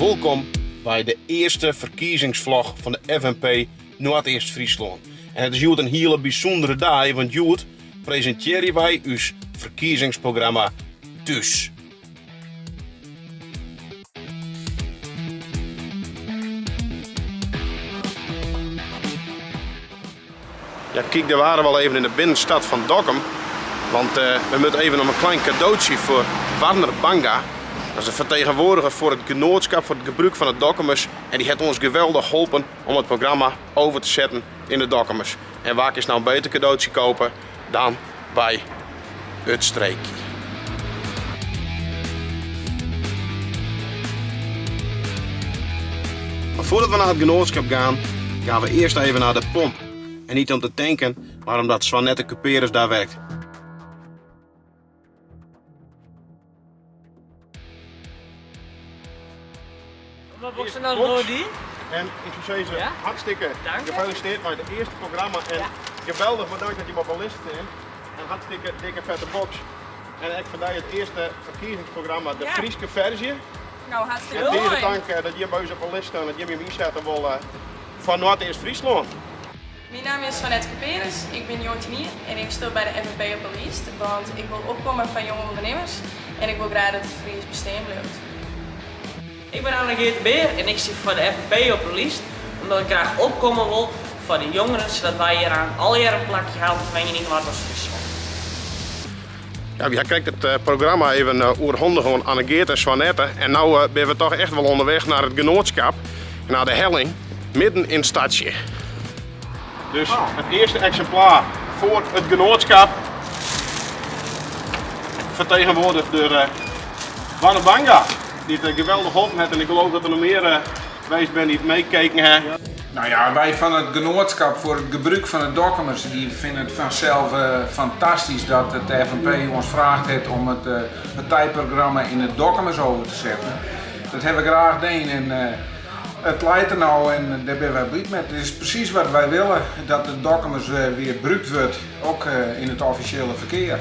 Wolkom by de earste ferkiezingsvlog fan de FNP Noardeast-Fryslân. En it is hjoed in hiele bysûndere dei, want hjoed presintearje wy ús ferkiezingsprogramma Thús. Ja, kijk, daar waren we al even in de binnenstad van Dokkum. Want we moeten even om een klein cadeautje voor Warner Banga. Dat is de vertegenwoordiger voor het genootschap voor het gebruik van het Dokkumers. En die heeft ons geweldig geholpen om het programma over te zetten in de Dokkumers. En waar is nou een beter cadeautje kopen dan bij het Streekje. Maar voordat we naar het genootschap gaan, gaan we eerst even naar de pomp. En niet om te tanken, maar omdat Swanette Cuperus daar werkt. Wat was er nou door die? En ik zou zeggen, Ja? hartstikke Dank je. gefeliciteerd met het eerste programma. En Ja. geweldig bedankt dat je me op de list staat. En hartstikke dikke vette box. En ik vandaag het eerste verkiezingsprogramma, de Ja. Frieske versie. Nou, hartstikke En mooi. deze dank dat je bij ons op de list staat en dat je me inzetten wil van Noardeast-Fryslân. Mijn naam is Vanette Cuperus, ik ben 19 jaar en ik sta bij de FNP op de lijst, want ik wil opkomen van jonge ondernemers en ik wil graag dat het Fries bestaan blijft. Ik ben Anne-Geert de Beer en ik zit voor de FNP op de lijst, omdat ik graag opkomen wil voor de jongeren, zodat wij hier aan al jaren een plakje halen te wengen in Noordoost-Friesland. Ja, jij kijkt het programma even oerhandig aan Anne-Geert en Swanette. En nou ben we toch echt wel onderweg naar het genootschap, naar de helling, midden in het stadje. Dus het eerste exemplaar voor het genootschap, vertegenwoordigd door Wanne Banga, die het geweldig geholpen heeft. En ik geloof dat er nog meer geweest zijn die het meekeken hebben. Nou ja, wij van het genootschap voor het gebruik van de Dokkumers, die vinden het vanzelf fantastisch dat het FNP ons vraagt heeft om het partijprogramma in het Dokkumers over te zetten. Dat hebben we graag gedaan en het leidt er nou en daar ben wij blij mee. Het is precies wat wij willen, dat de Dokkumers weer gebruikt wordt, ook in het officiële verkeer.